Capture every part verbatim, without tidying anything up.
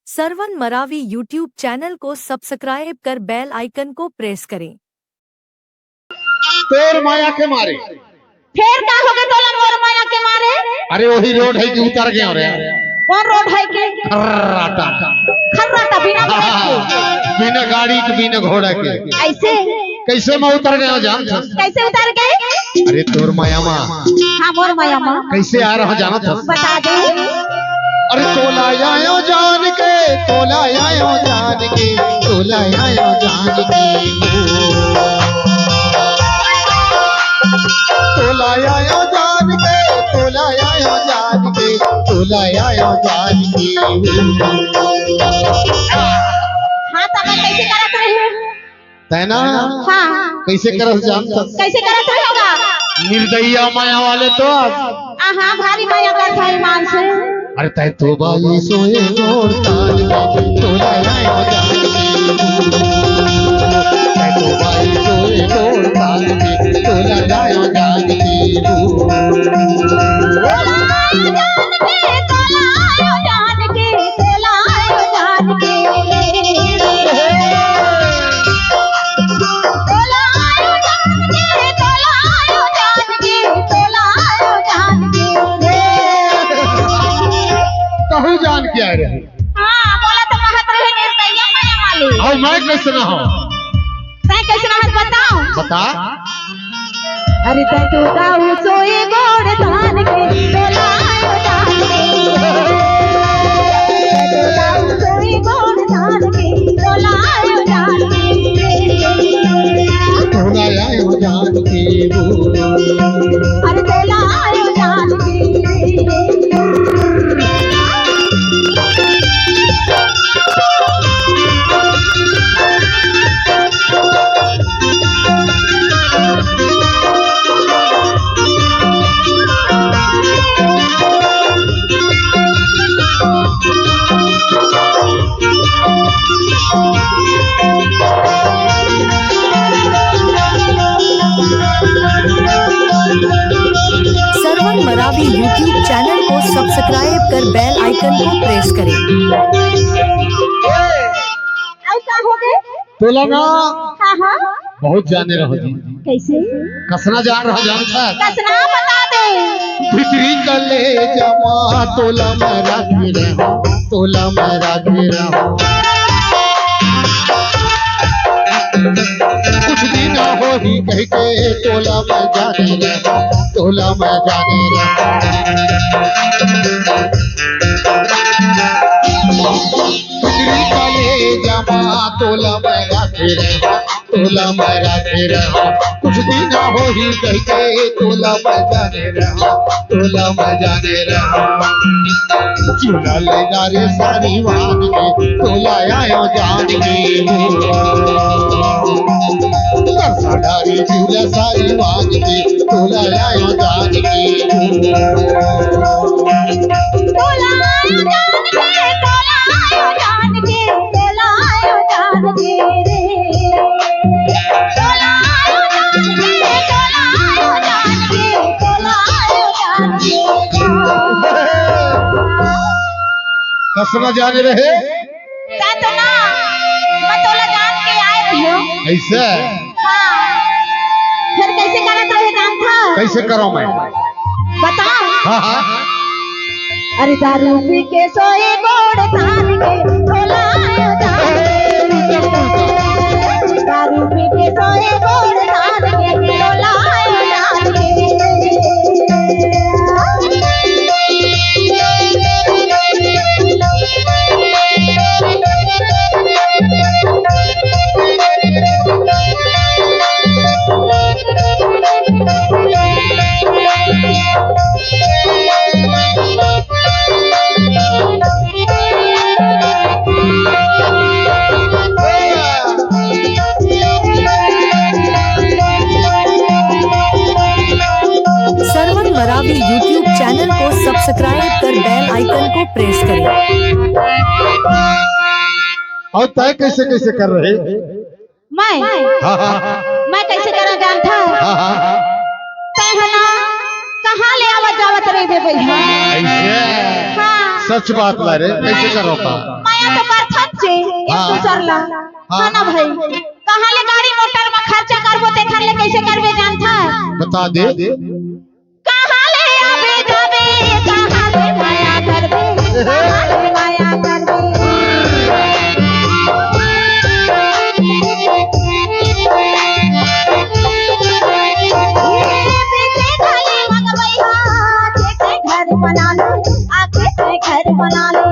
Sarwan Maravi YouTube channel को subscribe कर बेल आइकन को प्रेस करें। तोर माया के मारे। फेर का होगे तोला मोर माया के मारे? अरे वही रोड है कि उतर गए रे। कौन रोड है के? खर्राटा। खर्राटा बिना ब्रेक के। बिना गाड़ी के, बिना घोड़ा के। ऐसे? कैसे मैं उतर गया जानत हस? कैसे उतर गए? अरे तोर माया मा। हाँ, मोर माया मा। कैसे आ रहा जानत हस? बता दे। अरे तोला आयो जान के, तोला आयो जान के, तोला आयो जान के। तोला आयो जान के, तोला आयो जान के, तोला आयो जान के। हाँ, त मैं कैसे करत रही? तै ना? हाँ। कैसे करत जानत हस? कैसे करत रही होगा? निर्दयिया माया वाले तो। आहा, भारी माया करत है ईमान से। अरे तै तो बाई सोए गोड़ तान के, तोला आयो जान के। तै तो बाई सोए गोड़ तान के, तोला आयो जान के। कहूँ जान के आए रहे। हाँ, बोला तो कहत रहे निर्दयिया माया वाली। और मैं कैसे ना हूँ? तै कैसे ना हस बताओ? बता। अरे तै तो दाऊ सोए गोड़ तान के, तोला आयो जान के। तै तो दाऊ सोए गोड़ तान के, तोला आयो जान के। तोला आयो जान के वो। अरे तोला आयो जान के। सरवन मरावी YouTube चैनल को सब्सक्राइब कर बेल आइकन को प्रेस करें। ऐसा हो गए? तोला ना हाँ, हाँ। बहुत जाने रहो जी। कैसे? कसना जान रहा जानत हस? कसना बता दे। भीतरी कलेजा मा तोला मैं राखे रहो, तोला मैं राखे रहो। कुछ दिन होही कहिके तोला मैं जाने रहो, तोला मैं जाने रहो। भीतरी कलेजा मा तोला मैं राखे रहो, तोला मैं राखे रहो। कुछ दिन होही कहिके तोला मैं जाने रहो, तोला मैं जाने रहो। चूल्हा ले जा रे सारी वान के, तोला आयो जान के। तरसा डारी चूल्हा सारी वान के, तोला आयो जान के। तोला आयो जान के, तोला आयो जान के, तोला आयो जान के रे। तोला आयो जान के, तोला आयो जान के, तोला आयो जान के। कसना जाने रहे? ता तो ना, मैं तोला जान के आए रहे हो। ऐसा? हाँ। फिर कैसे करत रहे जानत हस? कैसे करो मैं? बताओ। हाँ, हाँ। अरे दारू पी के सोए गोड़ तान के, तोला आयो जान के। दारू पी के सोए गोड़ तान के, तोला आयो जान के। सरवन मरावी YouTube चैनल को सब्सक्राइब कर बेल आइकन को प्रेस करें। और तय कैसे कैसे कर रहे? मैं? हाँ, हाँ। मैं कैसे करो जानत हस? हाँ, हाँ, हाँ। तै ह ना कहाँ ले आवत जावत रहिबे भैया? ऐसे? हाँ। सच बात ला रे, कैसे करो का? मैं तो हाँ। दूसर ला। हाँ। है ना भाई? कहाँ ले गाड़ी मोटर में खर्चा करबो, तेखर ले कैसे करबे जानथा? बता दे। कहाँ ले आबे जाबे, कहाँ ले माया करबे, कहाँ ले माया करबे। ए, बेटे खाली मंगबई हा, के घर बना लो, आके घर बना लो।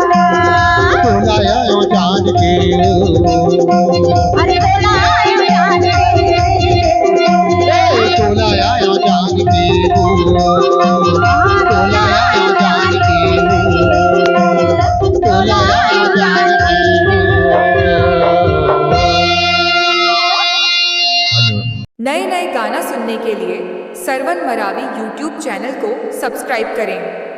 तोला आयो जान के। अरे तोला आयो जान के। ए, तोला आयो जान के। तोला आयो जान के। तोला आयो जान के। हेलो। नए नए गाना सुनने के लिए सरवन मरावी YouTube चैनल को सब्सक्राइब करें।